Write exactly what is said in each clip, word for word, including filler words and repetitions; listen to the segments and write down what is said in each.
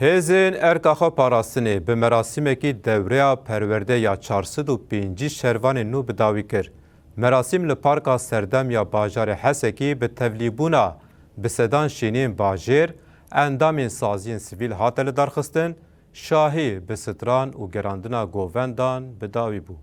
Hêzên Erka Xwe Parastinê bi merasîmekî dewreya perwerde ya çar sed û pêncî şervanên nû bi dawî kir. Merasîm li Parka Serdem ya bajarê Hesekî bi tevlîbûna bi sedan şêniyên bajêr, endamên saziyên sivîl hate lidarxistin, şahî bi stran û gerandina govendan bi dawî bû.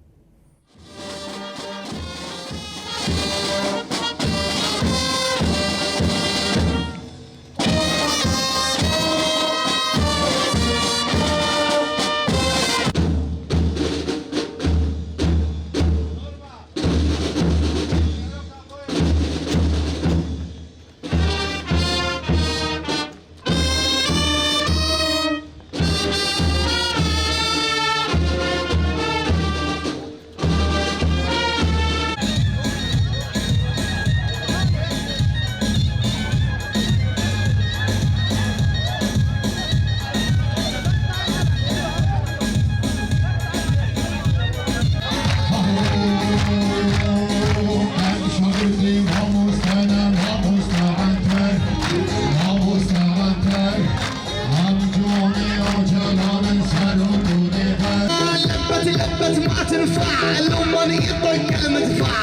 لبت لبت ما تنفع، لو ماني يطق المدفع.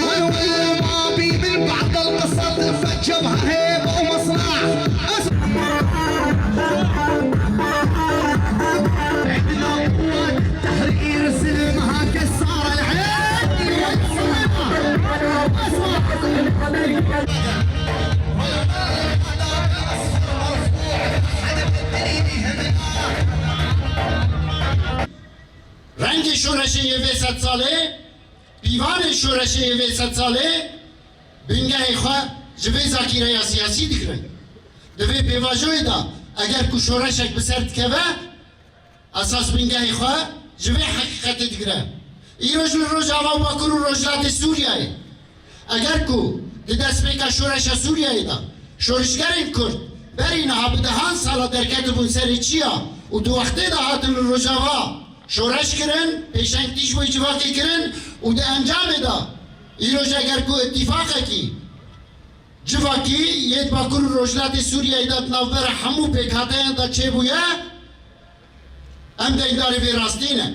ولا ما بي من بعض القصة، فجرها هيبة ومصنع. أس- عندنا قوات التحرير، سلمها كسار العين. اسمع. Rengê şoreşê yê vê sedsalê, pîvanê şoreşê yê vê sedsalê bingehê xwe ji vê zakîreya siyasî digirin. Di vê pêvajoyê de eger ku şoreşek bi ser dikeve, esas bingehê xwe ji vê heqîqetê digire. Îroj li Rojava û Bakur û Rojhilatê Sûriyeyê, eger ku di destpêka şoreşa Sûriyeyê de şorişgerên Kurd berî niha bi dehan sala derketibûn serê çiya û di wextê de hatin li Rojava şoreş kirin, pêşengtî ji bo civakê kirin û di encamê de îroj eger ku îtîfaqekî civakî yê di Bakur û Rojhilatê Sûriyeyê de di navbera hemû pêkhateyan de çêbûye, em deyndarê vê rastî ne.